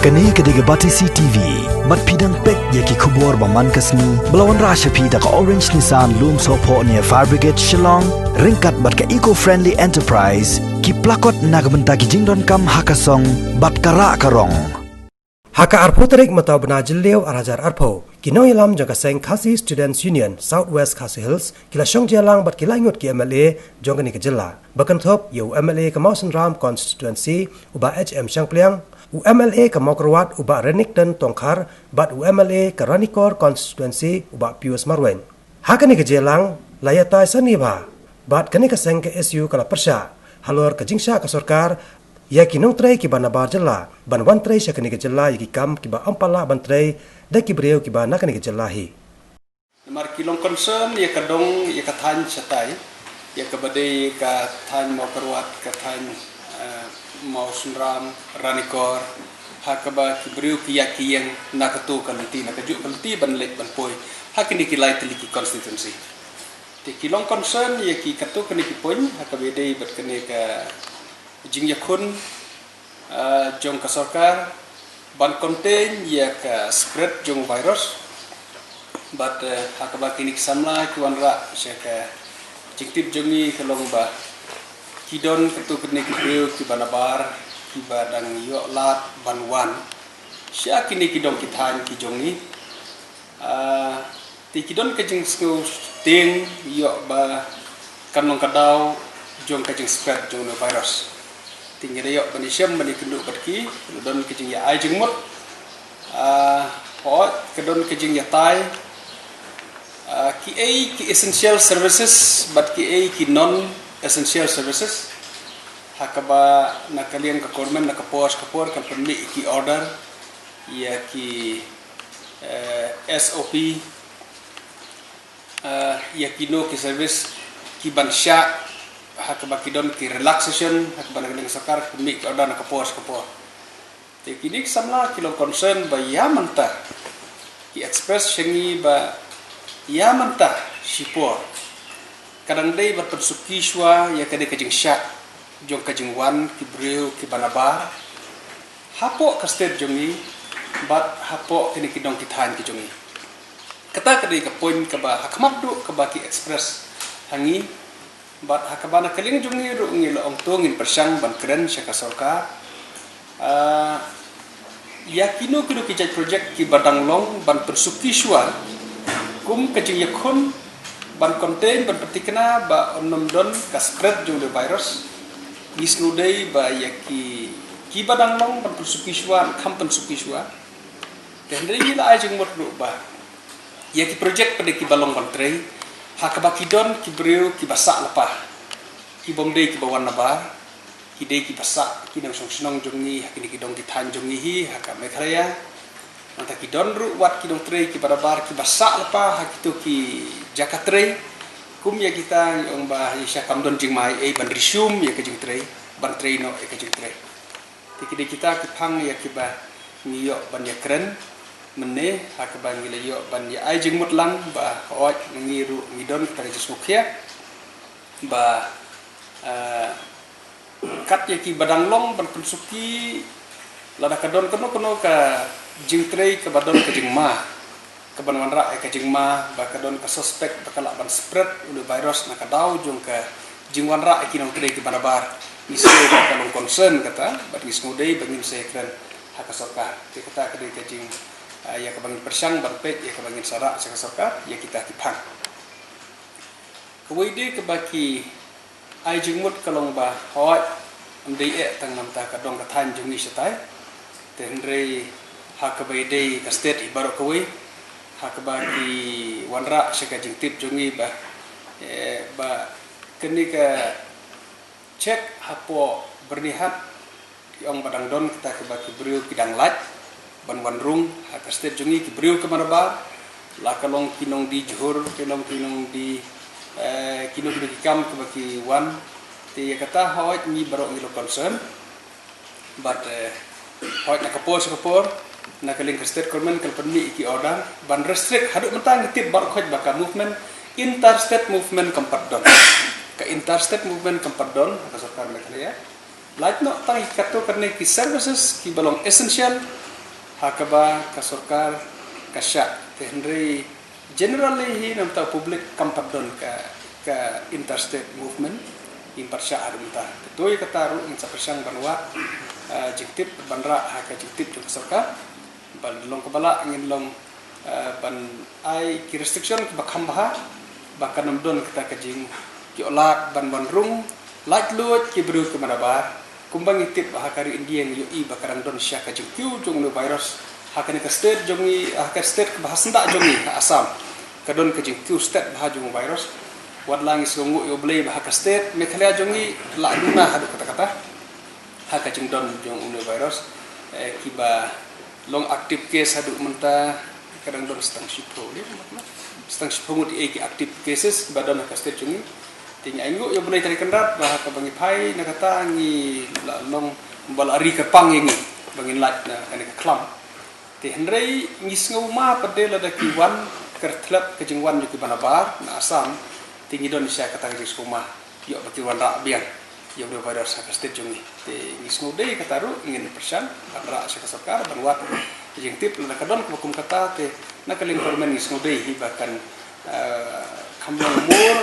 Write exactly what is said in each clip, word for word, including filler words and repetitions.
Kane ka dei ka Batesi T V. Bad phi dang peit ïa ki khubor ba man ka sngi ba la wanrah sha phi da ka Orange Nissan Lumsohphoh near Fire Brigade Shillong, ryngkat bad ka Eco Friendly Enterprise, ki plakot na ka bynta ki jingdonkam ha ka song bad ka rah ka rong. Ha ka arphew tarik mynta u bnai Jylliew ar hajar arphew, ki nongïalam jong ka seng Khasi Students Union South West Khasi Hills ki la shong jingïalang bad ki laingut ki M L A jong kane ka jylla, ba kynthup ïa u M L A ka Mawsynram Constituency u Bah H M Shangpliang, u M L A ka Mawkyrwat u Bah Renikton Tongkhar bad u M L A ka Ranikor Constituency u Bah Pius Marwein. Ha kane ka jingïalang la ïatai sani bha bad kane ka seng ka S U ka la pyrshah halor ka jingshah ka sorkar ïa ki nongtrei kiba nabar jylla ban wan trei sha kane ka jylla ïa ki kam kiba ym pat lah ban trei da ki briew kiba na kane ka jylla hi. Namar ki long concern ïa ka dong, ïa ka thaiñ shatai, ïa kaba dei ka thaiñ Mawkyrwat, ka thaiñ, eh, Mawsynram, Ranikor, ha kaba ki briew ki ïaid ki ïeng na kato ka lynti, na kajuh ka lynti ban leit ban poi ha kine ki lai tylli ki constituency. Te ki long concern ïa ki kato kine ki point ha kaba ïadei bad kane ka jingïakhun, ah, jong ka sorkar ban contain ïa ka spread jong virus. Bad, eh, ha kaba kine ki samla ki wanrah sha ka jingtip jong ngi ka long ba ki don kato kine ki briew kiba nabar, kiba dang ïoh lad ban wan sha kine ki dong ki thaiñ ki jong ngi. Ah, te ki don ka jingsngew tieng ïoh ba kan long ka daw jong ka jingspread jong u virus. Te ngi da ïoh ban ïashem ban ïakynduh bad ki, don ka jingïa-ai jingmut. Ah, hooid, ka don ka jingïatai, ah, kiei ki essential services bad kiei ki non essential services. Ha kaba na ka liang ka government na ka por sha ka por kan pynmih ki order ïa ki, eh, S O P, eh, ïa kino ki service ki ban shah, ha kaba ki don ki relaxation, ha kaba na ka liang sorkar ka pynmih ki order na ka por sha ka por. Te kine ki samla ki long concern ba ïa mynta ki express sha ngi ba ïa mynta shipor ka dang dei ban pynsuki shuwa ïa kane ka jingshah jong ka jingwan ki briew kiba nabar hapoh ka state jong ngi bad hapoh kine ki dong ki thaiñ ki jong ngi. Kata ka dei ka point kaba ha khmat duh kaba ki express ha ngi, bad ha kaba na ka liang jong ngi ruh ngi la ong to ngin pyrshang ban kren sha ka sorkar. Ah, ïa kino kino ki jait project kiba dang long ban pynsuki shuwa kum ka jingïakhun ban contain, ban pynthikna ba un ym don ka spread jong u virus. Ngi sngewdei ba ïa ki, kiba dang long ban pynsuki shuwa, kham pynsuki shuwa. Te hynrei ngi la ai jingmut ruh ba ïa ki project pat de kiba long ban trei, ha kaba ki don ki briew kiba sah lypa, kibym dei kiba wan nabar, ki dei kiba sah ki nongshong shnong jong ngi ha kine ki dong ki thaiñ jong ngi hi ha ka Meghalaya. Nangta ki don ruh wat ki nongtrei kiba nabar kiba sah lypa ha kito ki jaka trei. Kum ïa kita ngi ong ba ïa sha kam don jingma ei ban resume ïa ka jingtrei, ban trei noh ïa ka jingtrei. Te ki dei kita ki phang ïa kiba ngi ïoh ban ïakren mynne, ha kaba ngi la ïoh ban ïa ai jingmut lang ba hooid ngi ruh ngi don kita ki jingsngewkhia ba, eh, kat ïa kiba dang long ban pynsuki, lada ka don kano kano ka jingtrei kaba don ka jingma, kaban wanrah ïa ka jingma ba ka don ka suspect ba ka lah ban spread u virus na ka daw jong ka jingwanrah ïa ki nongtrei kiba nabar. Ngi sngew ba ka long concern kata, bad ngi sngewdei ba ngin sa ïakren ha ka sorkar. Te kata ka dei ka jing, ah, ïa kaba ngin pyrshang ban peit ïa kaba ngin sa rah sha ka sorkar ïa kita ki phang. Kawei de kaba ki ai jingmut ka long ba hooid, ym dei eh tang namar ka dong ka thaiñ jong ngi shatai. Te hynrei ha kaba ïadei ka state hi baroh kawei, ha kaba ki wanrah sha ka jingtip jong ngi ba, eh, ba kane ka check hapoh Byrnihat ki ong ba dang don kita kiba ki briew ki dang lait ban wan rung ha ka state jong ngi, ki briew kiba nabar, la ka long ki nongdie jhur, ki long ki nongdie, eh, kino kino ki kam kiba ki wan. Te ïa kata hooid ngi baroh ngi long concern. Bad, eh, hooid na ka por sha ka por na ka liang ka state government ka la pynmih ïa ki order ban restrict, haduh mynta ngi tip baroh khoit ba ka movement, interstate movement kam pat don. Ka interstate movement kam pat don ha ka sorkar Meghalaya. Lait noh tang ïa kato kane ki services kiba long essential, Ha kaba ka sorkar ka shah, te hynrei generally hi namar ka public kam pat don ka, ka interstate movement, im pat shah haduh mynta. Te to ïa kata ruh ngin sa pyrshang ban wad, ah, jingtip ban rah ha ka jingtip jong ka sorkar. Ban long kaba lah ngin long, ah, ban ai ki restriction kiba kham bha, ba kan ym don kata ka jingïoh lad ban wan rung laitluid ki briew kiba nabar. Kumba ngi tip ba ha ka ri India ngi ïohi ba ka dang don shisha ka jingkiew jong une u virus ha kane ka state jong ngi, ha ka state kaba ha syndah jong ngi, ha Assam. Ka don ka jingkiew stet bha jong u virus. Wat la ngi sngewnguh ïa U Blei ba ha ka state Meghalaya jong ngi la duna haduh katta katta ha ka jingdon jong une u virus, eh, kiba long active case haduh mynta ka dang don stang shiphew, ne, stang shiphew ngut ïa ki active cases ba don ha ka state jong ngi. Te ngi ainguh ïa U Blei Trai Kynrad ba ha kaba ngi phai na kata ngi la long ba la ri kyrpang ïa ngi ba ngin lait na kane ka khlam. Te hynrei ngi sngew ma pat de lada ki wan kyrthlep ka jingwan jong kiba nabar na Assam, te ngi don shisha kata ka jingsngew ma ïoh ba ki wanrah biang ïa une u virus ha ka state jong ngi. Te ngi sngew dei kata ruh ngin pyrshang ban rah sha ka sorkar ban wad jingtip, lada ka don kaba kum kata te na ka liang parliament ngi sngew dei hi ba kan, eh, kham long more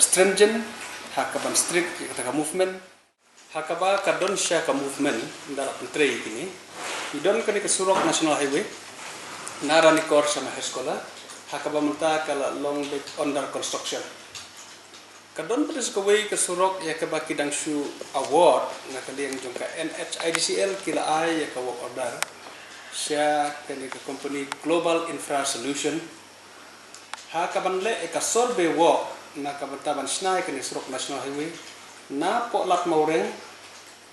stringent ha kaban strict ïa kata ka movement. Ha kaba ka don shisha ka movement, ynda la pyntrei ïa kine, i don kane ka surok National Highway na Ranikor sha Mahesh Khola, ha kaba mynta ka la long beit under construction. Ka don pat sa kawei ka surok ïa kaba ki dang shu award na ka liang jong ka N H I D C L, ki la ai ïa ka work order sha kane ka company Global Infra Solution ha kaban leh ïa ka survey work na ka bynta ban shna ïa kane surok National Highway napoh Lad Mawreng,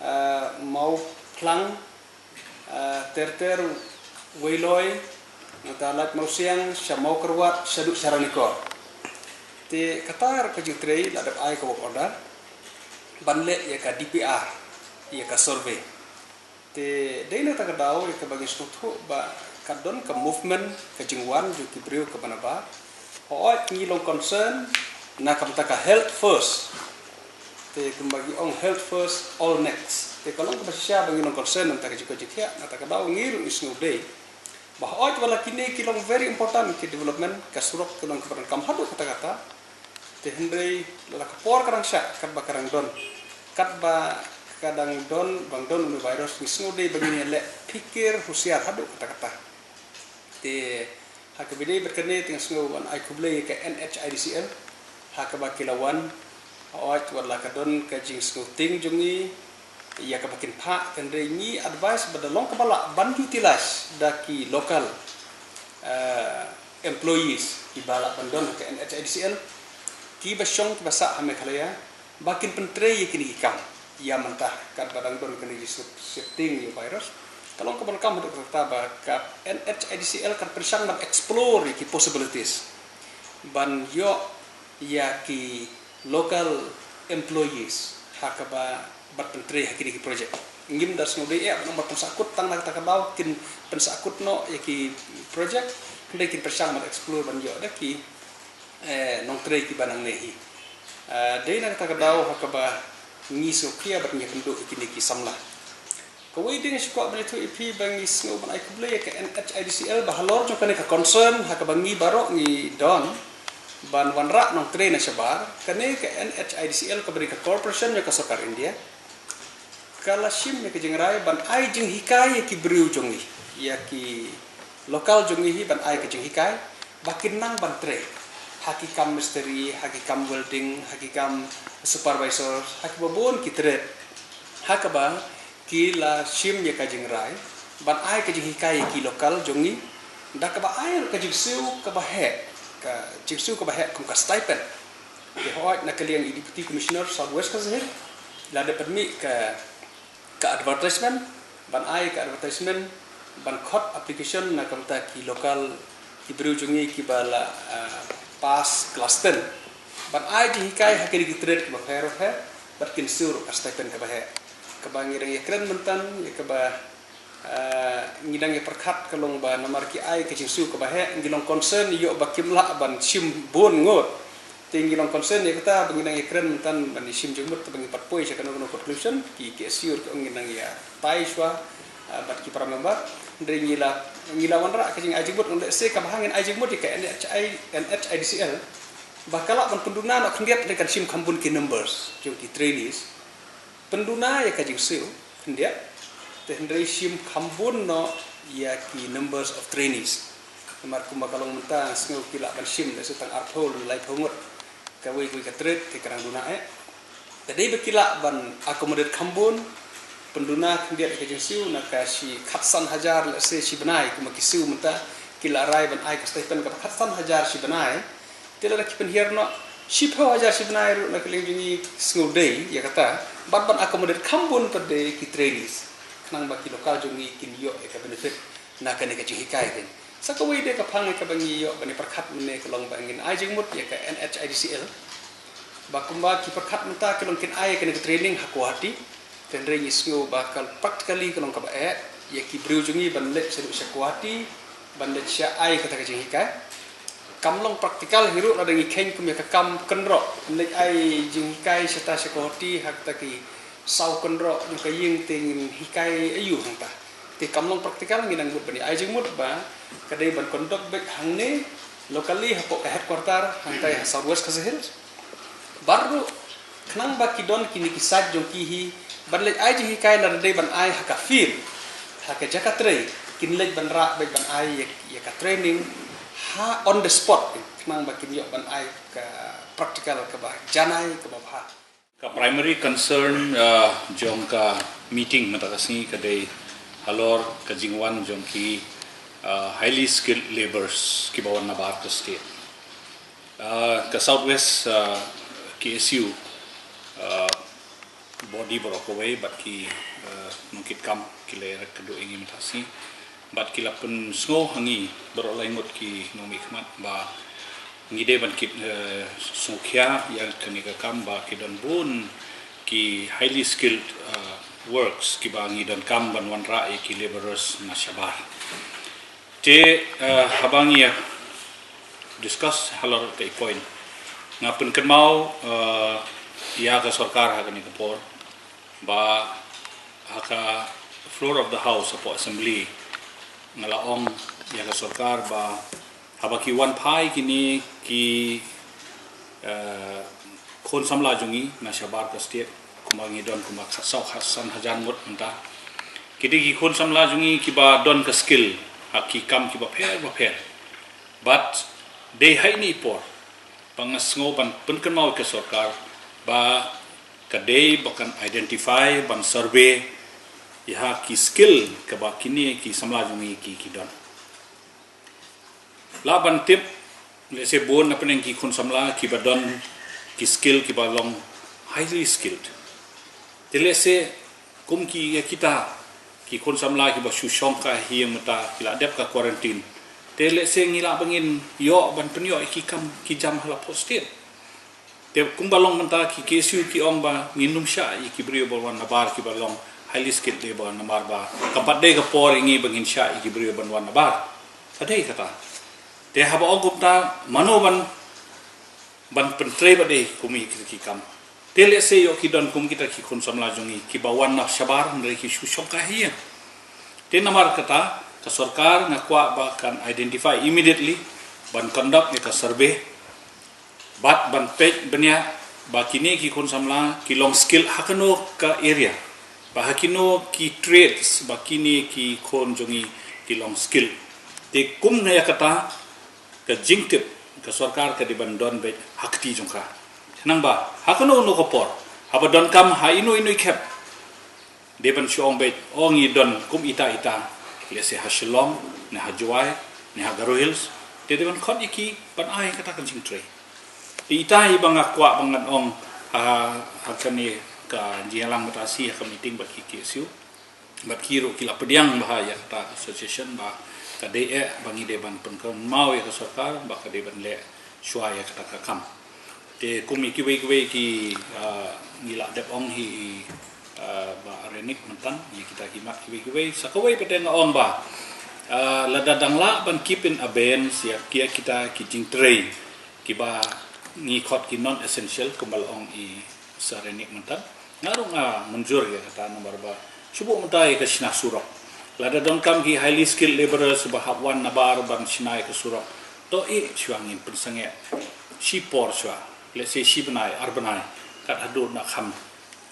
ah, Mawphlang, ah, Terter, Weiloi, nangta Lad Mawsiang sha Mawkyrwat shaduh sha Ranikor. Te kata ruh ka jingtrei la dep ai ka work order ban leh ïa ka D P R, ïa ka survey. Te dei na kata ka daw ïa kaba ngi sngewthuh ba ka don ka movement, ka jingwan jong ki briew kaba nabar. Hooid ngi long concern na ka bynta ka health first. Te kumba ngi ong health first, all next. Te ka long kaba shisha ba ngi long concern na ka bynta ka jingkoit jingkhiah, na kata ka daw ngi ruh ngi sngew dei ba hooid wat la kine ki long very important ki development, ka surok ka long kaba donkam haduh katta katta. Te hynrei la ka por ka dang shah, katba ka dang don, katba ka dang don, ba dang don une u virus, ngi sngew dei ba ngin ïa leh phikir husiar haduh katta katta. Te ha kaba ïadei bad kane te nga sngew ban ai khublei ïa ka N H I D C L ha kaba ki la wan. Hooid wat la ka don ka jingsngewtieng jong ngi ïa kaba kin phah, hynrei ngi advice ba da long kaba lah ban utilize da ki local, eh, employees kiba lah ban don ha ka N H I D C L, kiba shong kiba sah ha Meghalaya, ba kin pyntrei ïa kine ki kam ïa mynta katba dang don kane ka jingsheptieng ïa u virus. Ka long kaba donkam haduh katta ba ka N H I D C L kan pyrshang ban explore ïa ki possibilities ban ïoh ïa ki local employees ha kaba ban pyntrei ha kine ki project. Ngim da sngew dei eh ban ong ban pynsahkut tang na kata ka daw kin pynsahkut noh ïa ki project, hynrei kin pyrshang ban explore ban ïoh da ki, eh, nongtrei kiba nangne hi. Eh, dei na kata ka daw ha kaba ngi sngewkhia bad ngi ïakynduh ïa kine ki samla. Kawei de nga shu kwah ban ïathuh ïa phi ba ngi sngew ban ai khublei ïa ka N H I D C L ba halor jong kane ka concern ha kaba ngi baroh ngi don ban wanrah nongtrei na shabar, kane ka N H I D C L kaba dei ka corporation jong ka sorkar India ka la shim ïa ka jingrai ban ai jinghikai ïa ki briew jong ngi, ïa ki local jong ngi hi ban ai ka jinghikai ba kin nang ban trei ha ki kam mistri, ha ki kam welding, ha ki kam supervisor, ha kiba bun ki trade. Ha kaba ki la shim ïa ka jingrai ban ai ka jinghikai ïa ki local jong ngi da kaba ai ruh ka jingsiew kaba heh, ka jingsiew kaba heh kum ka stipend. Te hooid na ka liang i Deputy Commissioner South West Khasi Hills la dep pynmih ka, ka advertisement, ban ai ka advertisement ban khot application na ka bynta ki local, ki briew jong ngi kiba la, ah, pass class ten ban ai jinghikai ha kine ki trade kiba pher bapher bad kin siew ruh ka stipend kaba heh. Kaba ngi dang ïakren mynta ïa kaba, ah, ngi dang ïa pyrkhat ka long ba namar ki ai ka jingsiew kaba heh ngi long concern ïoh ba kim lah ban shim bun ngut. Te ngi long concern ïa kata ba ngi dang ïakren mynta ban ïa shim jingmut, te ba ngi pat poi sha kano kano conclusion, ki, ki assure ki ong ngi dang ïatai shuwa, ah, bad ki para member. Hynrei ngi la, ngi la wanrah ka jingai jingmut, let's say kaba hangin ai jingmut ïa ka N H I, N H I D C L, ba ka lah ban pynduna noh khyndiat, hynrei kan shim kham bun ki numbers jong ki trainees. Pynduna ïa ka jingsiew khyndiat, te hynrei shim kham bun noh ïa ki numbers of trainees. Namar kumba ka long mynta, sngew ki lah ban shim, let's say tang arphew lane laiphew ngut. Kawei kawei ka trade te ka dang duna eh. Te dei ba ki lah ban accommodate kham bun, pynduna khyndiat ïa ka jingsiew na ka shi khatsan hajar, let's say shi bnai, kumba ki siew mynta, ki lah rai ban ai ka stipend kaba khatsan hajar shi bnai. Te lada ki pynhiar noh shiphew hajar shi bnai ruh na ka liang jong ngi, sngew dei ïa kata, bad ban accommodate kham bun pat de ki trainees, khnang ba ki local jong ngi kin ïoh ïa ka benefit na kane ka jinghikai te. Sa kawei de ka phang ïa kaba ngi ïoh ban ïa pyrkhat mynne ka long ba ngin ai jingmut ïa ka N H I D C L. Ba kumba ki pyrkhat mynta ki long kin ai ïa kane ka training ha Guwahati. Te hynrei ngi sngew ba ka practically ka long kaba eh ïa ki briew jong ngi ban leit shaduh sha Guwahati, ban leit sha ai kata ka jinghikai. Kam long practical hi ruh lada ngi kheiñ kum ïa ka kam kynroh, ban leit ai jinghikai shata sha Guwahati ha kata ki saw kynroh jong ka ïing, te ngin hikai aiu hangta. Te kam long practical, ngi nang mut ban ïa ai jingmut ba ka dei ban conduct beit hangne locally hapoh ka headquarter hangtai ha South West Khasi Hills. Bad ruh khnang ba ki don kine ki site jong ki hi ban leit ai jinghikai, lada dei ban ai ha ka field, ha ka jaka trei, kin leit ban rah beit ban ai ïa, ïa ka training ha on the spot, khnang ba kin ïoh ban ai ka practical kaba janai, kaba bha. Ka primary concern, uh, jong ka meeting mynta ka sngi ka dei halor ka jingwan jong ki, uh, highly skilled labourers kiba wan nabar ka state. Uh, ka South West, uh, K S U, uh, body baroh kawei bad ki, uh, nongkitkam ki la ïakhun ïa ngi mynta ka sngi. Bad ki la pynsngew ha ngi baroh lai ngut ki nongmihkhmat ba ngi dei ban kit, eh, sngewkhia ïa kane ka kam ba ki don bun ki highly skilled, eh, works kiba ngi donkam ban wanrah ïa ki labourers na shabar. Te, eh, haba ngi ïa discuss halor kane ka point, nga pynkynmaw, eh, ïa ka sorkar ha kane ka por ba ha ka floor of the house hapoh assembly nga la ong ïa ka sorkar ba haba ki wan phai kine ki, eh, khun samla jong ngi na shabar ka state, kumba ngi don kumba khatsaw khatsan hajar ngut mynta. Ki dei ki khun samla jong ngi kiba don ka skill ha ki kam kiba pher ba pher. Bad dei ha ine i por ba nga sngew ban pynkynmaw ïa ka sorkar ba ka dei ba kan identify, ban survey ïa ki skill kaba kine ki samla jong ngi ki, ki don. Lah ban tip, let's say, bun na pdeng ki khun samla kiba don ki skill kiba long highly skilled. Te let's say, kum ki, ïa kita ki khun samla kiba shu shong ka ïing mynta, ki la dep ka quarantine. Te let's say ngi lah ba ngin ïoh ban pynïoh ïa ki kam ki jam ha la pdeng state. Te kumba long mynta ki K S U ki ong ba ngin ym shah ïa ki briew ba wan nabar kiba long highly skilled labour namar ba kam pat dei ka por ïa ngi ba ngin shah ïa ki briew ban wan nabar. Ka dei kata. Te haba ong kumta, mano ban, ban pyntrei ba dei kum ïa kita ki kam. Te let's say ïoh ki don kum kita ki khun samla jong ngi kiba wan na shabar hynrei ki shu shong ka ïing. Te namar kata ka sorkar nga kwah ba kan identify immediately, ban conduct ïa ka survey. Bad ban peit bniah ba kine ki khun samla ki long skill ha kano ka area, ba ha kino ki trades ba kine ki khun jong ngi ki long skill. Te kum na ïa kata ka jingtip ka sorkar ka dei ban don beit ha kti jong ka. Khnang ba ha kano kano ka por haba donkam ha ino ino i khep, dei ban shu ong beit, oh ngi don kum ita ita, let's say ha Shillong, ne ha Jowai, ne ha Garo Hills, te dei ban khot ïa ki ban ai kata ka jingtrei. Te ita hi ba nga kwah ba ngan ong ha, ha kane ka jingïalang mynta shi ha ka meeting bad ki K S U, bad ki ruh ki la pdiang bha ïa kata ka association ba ka dei eh ba ngi dei ban pynkynmaw ïa ka sorkar ba ka dei ban leh shuwa ïa kata ka kam. Te kum ïa kiwei kiwei ki, ah, ngi la dep ong hi, ah, Bah Renik mynta, ïa kita ki mat kiwei kiwei. Sa kawei pat nga ong ba, ah, lada dang lah ban keep in abeyance ïa ki, ïa kita ki jingtrei kiba ngi khot ki non essential kumba la ong i Sir Renik mynta. Nga ruh nga mynjur ïa kata namar ba shu buh mynta ïa ka shna surok. Lada donkam ki highly skilled labourers ba hap wan nabar ban shna ïa ka surok, to ïeh shuwa, ngin pynsangeh shipor shuwa, let's say shi bnai, ar bnai, kat haduh nangkham,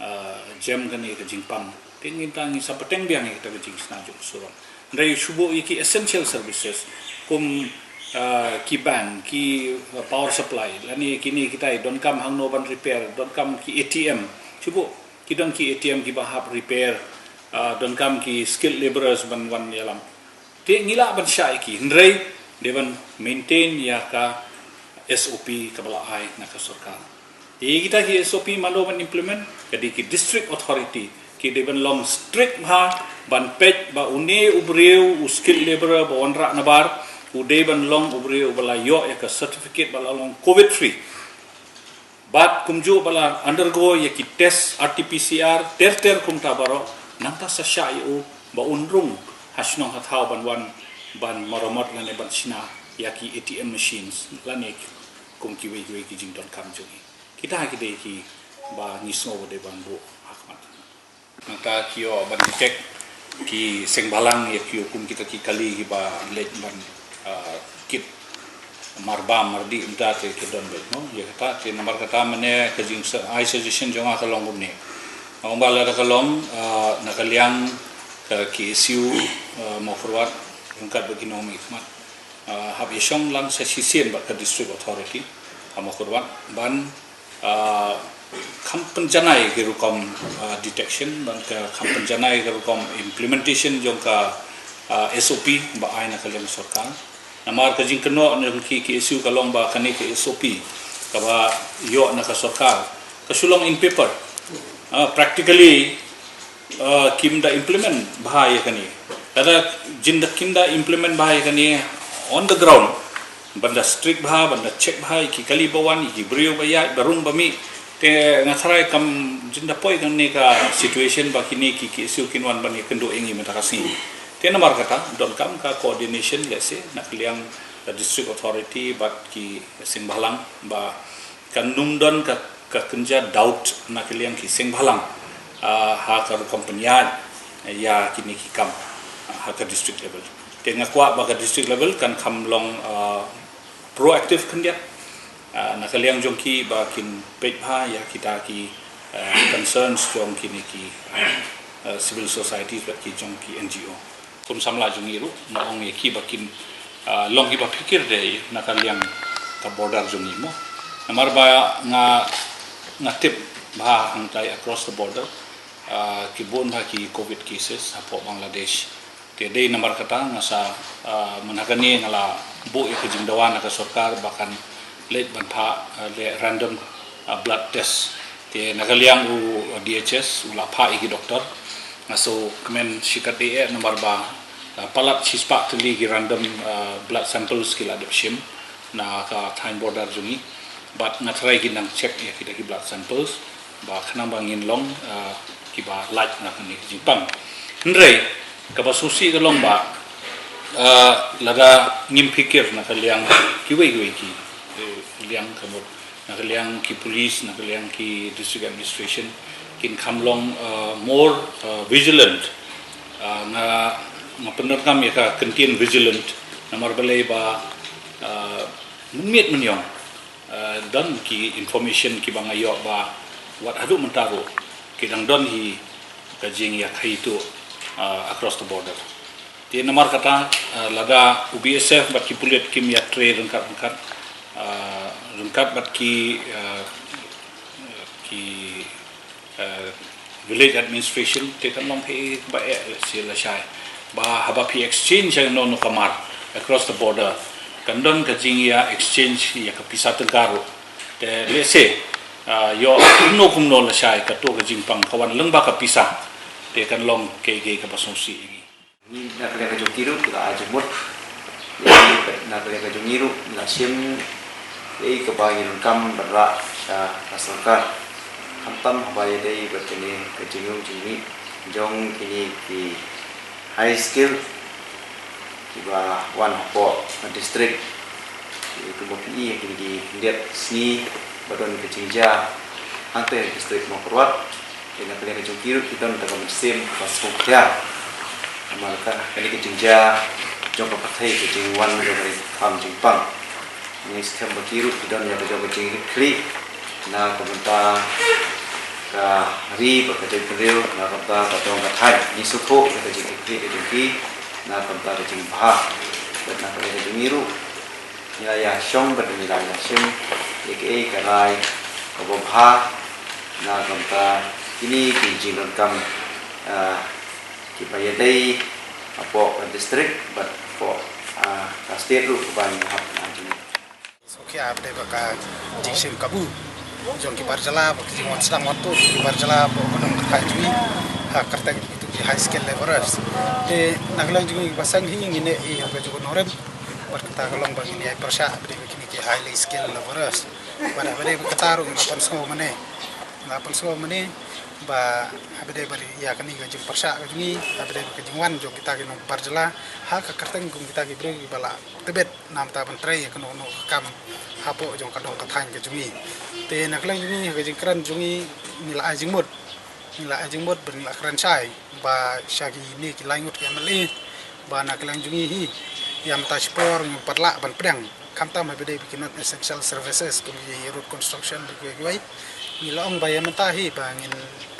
ah, jem kane ka jingpang. Te ngin ta, ngin sa pateng biang ïa kita ka jingshna jong ka surok. Hynrei shu buh ïa ki essential services kum, ah, ki bank, ki, ah, power supply, lane kine kita, donkam hangno ban repair, donkam ki A T M, shu buh, ki don ki A T M kiba hap repair, ah, donkam ki skilled labourers ban wan ïalam. Te ngi lah ban shah ïa ki, hynrei dei ban maintain ïa ka S O P kaba la ai na ka sorkar. Te kita ki S O P mano ban implement, ka dei ki district authority ki dei ban long strict bha ban peit ba une u briew, u skilled labourer ba wanrah nabar, u dei ban long u briew uba la ïoh ïa ka certificate ba la long covid free. Bad kumjuh ba la undergo ïa ki test R T P C R ter ter kumta baroh, nangta sa shah ïa u ba un rung ha shnong ha thaw ban wan, ban maramot lane ban shna ïa ki A T M machines lane kum kiwei kiwei ki jingdonkam jong ngi. Kita ki dei kiba ngi sngew ba dei ban buh ha khmat. Nangta ki ïoh ban detect, ki seng bhalang ïa ki, kum kita ki kali kiba leit ban, ah, kit marbam mardih mynta te ki don beit mo. Ïa kata te namar kata mynne ka jing sa-, ai suggestion jong nga ka long kumne. Ong ba lada ka long, ah, na ka liang ka K S U, ah, Mawkyrwat ryngkat bad ki nongmihkhmat, ah, hap ïashong lang sa shisien bad ka district authority, ah, Mawkyrwat ban, ah, kham pynjanai ki rukom, ah, detection, ban ka kham pynjanai ki rukom implementation jong ka, ah, S O P ba ai na ka liang sorkar. Namar ka jingkynnoh jong ki K S U ka long ba kane ka S O P kaba ïoh na ka sorkar ka shu long in paper. Ah, practically, ah, kim da implement bha ïa kane. Lada jin da, kim da implement bha ïa kane on the ground, ban da strict bha, ban da check bha ïa ki kali ba wan, ïa ki briew ba ïaid, ba rung ba mih. Te nga tharai kam jin da poi kane ka situation ba kine ki, ki K S U kin wan ban ïakynduh ïa ngi mynta ka sngi. Te namar kata donkam ka coordination, let's say, na ka liang ka district authority bad ki seng bhalang ba kan ym don ka, ka kynja doubt na ka liang ki seng bhalang, ah, ha ka rukom pynïaid ïa kine ki kam, ah, ha ka district level. Te nga kwah ba ka district level kan kham long, ah, proactive khyndiat, ah, na ka liang jong ki ba kin peit bha ïa kita ki, ah, concerns jong kine ki, ah, ah, civil societies bad ki jong ki N G O. Kum samla jong ngi ruh nga ong ïa ki ba kin, ah, long kiba phikir de na ka liang ka border jong ngi mo. Namar ba nga, nga tip ba hangtai across the border, ah, ki bun bha ki covid cases hapoh Bangladesh. Te dei namar kata nga sa, ah, mynta kane nga la buh ïa ka jingdawa na ka sorkar ba kan leit ban phah, ah, leh random, ah, blood test. Te na ka liang u D H S u la phah ïa ki doktor. Nga sngewkmen shikatdei eh namar ba, ah, palat shispah tylli ki random, ah, blood samples ki la dep shim na ka thaiñ border jong ngi. Bad nga tharai kin nang check ïa kita ki blood samples ba khnang ba ngin long, ah, kiba lait na kane ka jingpang. Hynrei kaba sngewsih ka long ba, ah, lada ngim phikir na ka liang kiwei kiwei ki, eh, liang ka mut na ka liang ki police, na ka liang ki district administration, kin kham long, uh, more, uh, vigilant. Uh, nga, nga pyndonkam ïa ka kyntien vigilant namar balei ba, uh, mynmiet mynïong, uh, don ki information kiba nga ïoh ba wat haduh mynta ruh ki dang don hi ka jingïakhaii tuh, uh, across the border. Te namar kata, ah, lada u B S F bad ki pulit kim ïatrei ryngkat ryngkat, ah, ryngkat bad ki, ah, ki, ah, village administration, te kan long phi ba eh si lashai ba haba phi exchange ïa no no kamar across the border, kan don ka jingïa exchange ïa ka pisa tyngka ruh. Te lehse, ah, ïoh kumno kumno lashai kato ka jingpang ka wan lyngba ka pisa, te kan long kaei kaei kaba sngewsih ïa ngi. Ngi na ka liang ka jong ngi ruh ngi la ai jingmut. Ïa ngi na ka liang ka jong ngi ruh ngi la shim ïa kaba ngi donkam ban rah sha ka sorkar. Khamtam haba ïadei bad kane ka jingïung jingmih jong kine ki high skill kiba wan hapoh ka district. Kumba phi i ha kine ki khyndiat sngi ba don ka jingjia hangta ha district Mawkyrwat. Ïa na ka liang ka jong ngi ruh ki don tang ka mynsiem kaba sngewkhia. Namar ka kane ka jingjia jong ka pyrthei, ka jingwan jong ka ri kam jingpang. Ngi skhem ba ki ruh ki don ïa ka jong ka jingkitkhlieh na ka bynta ka ri bad ka jaitbynriew, na ka bynta ka dong ka thaiñ. Ngi sngewthuh ïa ka jingkitkhlieh ka jong ki na ka bynta ka jingbha. Bad na ka liang ka jong ngi ruh, ngi la ïa shong bad ngi la ïa shim ïa kaei ka rai kaba bha na ka bynta kine ki jingdonkam, ah, kiba ïadei hapoh ka district bad hapoh, ah, ka state ruh kaba ngi hap na jong ngi. Sngewkhia ba dei ba ka jingshim kabu jong ki bar jylla, ba ka jingwan sdang wan tuh ki bar jylla hapoh ka dong ka thaiñ jong ngi ha kyrteng kitu ki high skilled labourers. Te na ka liang jong ngi ba seng hi ngi ne i ha ka jong u nongrim bad kata ka long ba ngin ïa pyrshah ba dei ba kine ki highly skilled labourers. Bad haba dei ba kata ruh ngi la pynsngew mane, ngi la pynsngew mane ba haba dei ba ïa kane ka jingpyrshah ka jong ngi, haba dei ba ka jingwan jong kita ki nongbar jylla ha ka kyrteng kum kita ki briew kiba la tbit na bynta ban trei ïa kano kano ka kam hapoh jong ka dong ka thaiñ ka jong ngi. Te na ka liang jong ngi ha ka jingkren jong ngi, ngi la ai jingmut, ngi la ai jingmut bad ngi la kren shai ba sha kine ki lai ngut ki M L A ba na ka liang jong ngi hi ïa mynta shipor ngim pat lah ban pdiang, khamtam haba dei ba ki non essential services kum ki road construction bad kiwei kiwei. Ngi la ong ba ïa mynta hi ba ngin,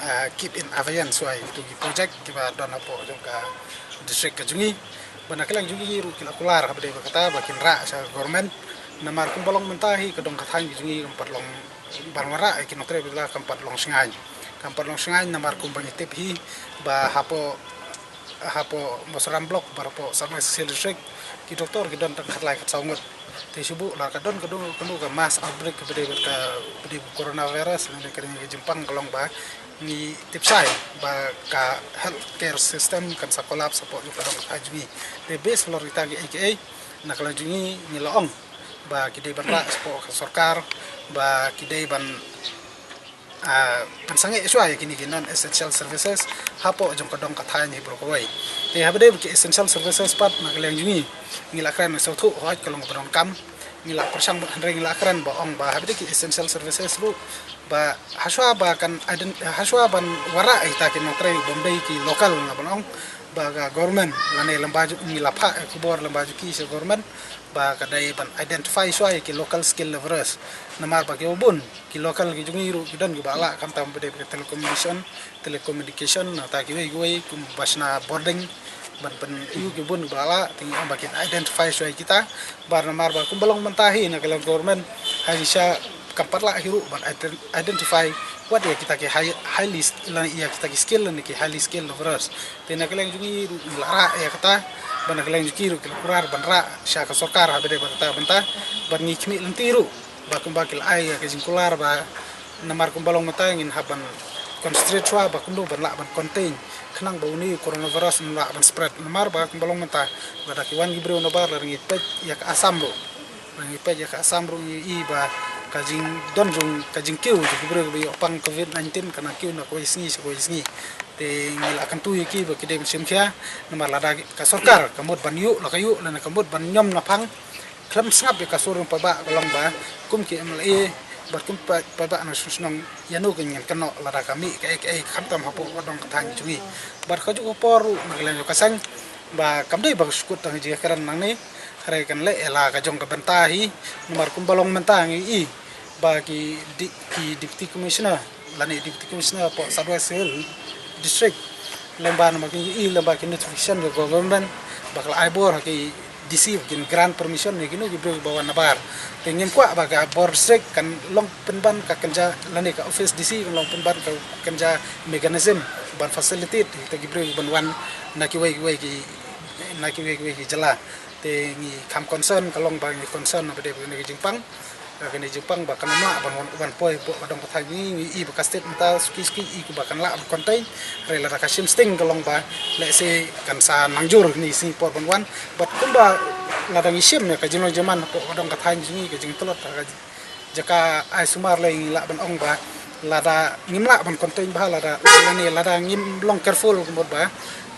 ah, keep in abeyance shuwa ïa kitu ki project kiba don hapoh jong ka district ka jong ngi. Ba na ka liang jong ngi ruh ki la kular haba dei ba kata ba kin rah sha ka government. Namar kumba long mynta hi ka dong ka thaiñ ka jong ngi kam pat long ban wanrah ïa ki nongtrei ba la kam pat long shngaiñ. Kam pat long shngaiñ namar kumba ngi tip hi ba hapoh, hapoh Mawsynram block bad hapoh South West Khasi Hills District ki doktor ki don tang khatlai khatsaw ngut. Te shu buh la ka don ka dong ka dong ka mass outbreak kaba dei bad ka, ba dei bad coronavirus, lane ka dei ka jingpang ka long ba ngi tip shai ba ka healthcare system kan sa collapse hapoh jong ka dong ka thaiñ jong ngi. Te base halor kita kiei kiei na ka liang jong ngi ngi la ong ba ki dei ban rah shapoh ka sorkar ba ki dei ban, ah, ban sangeh shuwa ïa kine ki non essential services hapoh jong ka dong ka thaiñ hi baroh kawei. Te haba dei ba ki essential services pat na ka liang jong ngi ngi la kren sngewthuh hooid ka long kaba donkam, ngi la pyrshang bad hynrei ngi la kren ba ong ba haba dei ki essential services ruh ba hashwa ba kan ident-, hashwa ban wanrah ïa kita ki nongtrei bym dei ki local, nga ban ong ba ka government lane lem bad jong ngi la phah ïa ka khubor lem bad jong ki sha government ba ka dei ban identify shuwa ïa ki local skill labourers. Namar ba kiba bun ki local ki jong ngi ruh ki don kiba lah, khamtam ba dei ba ka telecommunication, telecommunication, nangta kiwei kiwei kum ba shna bording ban pyn-ïoh ki bun kiba lah, te ngi ong ba kin identify shuwa ïa kita. Bad namar ba kumba long mynta hi na ka liang government ha shisha kam pat lah hi ruh ban ident-, identify wat ïa kita ki high, highly sk-, lane ïa kita ki skill lane ki highly skilled labourers. Te na ka liang jong ngi ruh ngi la rah ïa kata, bad na ka liang jong ki ruh ki la kular ban rah sha ka sorkar haba dei bad kata bynta, bad ngi khmih lynti ruh ba kumba ki la ai ïa ka jingkular ba namar kumba long mynta ngin hap ban concentrate shuwa ba kumno ban lah ban contain khnang ba une u coronavirus un lah ban spread. Namar ba kumba long mynta lada ki wan ki briew nabar lada ngi peit ïa ka Assam ruh, lada ngi peit ïa ka Assam ruh ngi i ba ka jingdon jong ka jingkiew jong ki briew kiba ïoh pang covid nineteen ka nang kiew na kawei sngi sha kawei sngi. Te ngi la kyntu ïa ki ba ki dei ban shim khia namar lada ka sorkar ka mut ban ïuh la ka ïuh lane ka mut ban ñiom na phang khlem sngap ïa ka sur jong paidbah ka long ba kum ki M L A bad kum pa-, paidbah na shnong shnong ïano ka ngin kynnoh lada ka mih kaei kaei khamtam hapoh ka dong ka thaiñ jong ngi. Bad ka juh ka por ruh na ka liang jong ka seng ba kam dei ba ka shu kut tang jingkren nangne, hynrei kan leh ïa la ka jong ka bynta hi namar kumba long mynta ngi i ba ki di-, ki deputy commissioner lane deputy commissioner hapoh South West Hill District lyngba namar ki i lyngba ki notification jong ka government ba ka la ai bor ha ki D C ba kin grant permission ïa kino ki briew ba wan nabar. Te ngim kwah ba ka bor district kan long pynban ka kynja lane ka office D C kan long pynban ka kynja mechanism ban facilitate ïa kita ki briew ban wan na kiwei kiwei ki, na kiwei kiwei ki jylla. Te ngi kham concern ka long ba ngi concern ba dei ba ngi jingpang. Ka kane jingpang ba kan ym lah ban wan, wan poi hapoh ka dong ka thaiñ ngi, ngi i ba ka state mynta suki suki i ba kan lah ban contain. Hynrei lada ka shim sting ka long ba lehse kan sa nang jur kine ki sngi por ban wan. Bad kumba lada ngi shim ïa ka jinglong jingman hapoh ka dong ka thaiñ jong ngi, ka jingtlot ha ka jaka ai sumar lei, ngi lah ban ong ba lada ngim lah ban contain bha, lada lane lada ngim long careful ka mut ba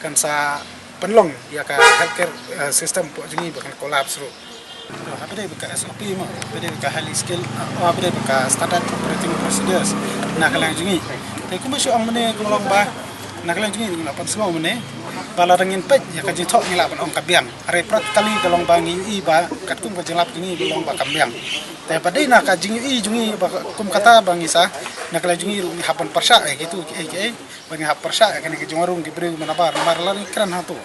kan sa pynlong ïa ka healthcare, eh, system hapoh jong ngi ba kan collapse ruh. Haba dei ba ka S O P mo, haba dei ba ka highly skilled, eh, haba dei ba ka standard operating procedures na ka liang jong ngi. Te kumba shu ong mynne ka long ba na ka liang jong ngi ngi la pynsngew mynne Ba lada ngin peit ïa ka jingthoh ngi lah ban ong ka biang. Hynrei practically ka long ba ngi ïohi ba katkum ka jinglap jong ngi ka long ba kam biang. Te ba dei na ka jingïohi jong ngi ba kum kata ba ngi sa na ka liang jong ngi ruh ngi hap ban pyrshah ïa kitu kiei kiei ba ngi hap pyrshah ïa kane ka jingwarung ki briew manabar namar lada ngi kren hangtu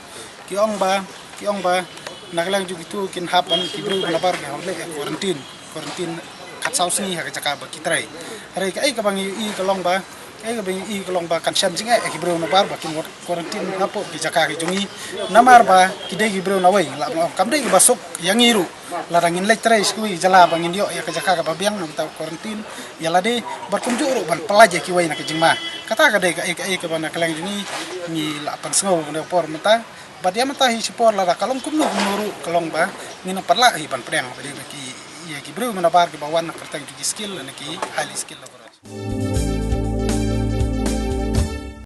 ki ong ba ki ong ba na ka liang jong kitu kin hap ban ki briew manabar ki hap leh ïa quarantine quarantine khatsaw sngi ha ka jaka ba ki trei. Hynrei kaei kaba ngi ïohi ka long ba kaei kaba ngi ïohi ka long ba kan shem jingeh ïa ki briew manabar ba kin quarantine hapoh ki jaka ki jong ngi. Namar ba ki dei ki briew nawei lah ban ong kam dei kiba suk ïa ngi ruh. Lada ngin leit trei sha kiwei ki jylla ba ngin ïoh ïa ka jaka kaba biang namar ta quarantine ïa lade bad kumjuh ruh ban pyllait ïa kiwei na ka jingma. Kata ka dei kaei kaei kaba na ka liang jong ngi ngi lah ban sngew na ka por mynta. Bad ïa mynta hi shipor lada ka long kumno kumno ruh ka long ba ngin nang pynlah hi ban pdiang ba dei ba ki ïa ki briew manabar kiba wan na ka kyrteng jong ki skilled na ki highly skilled labourers.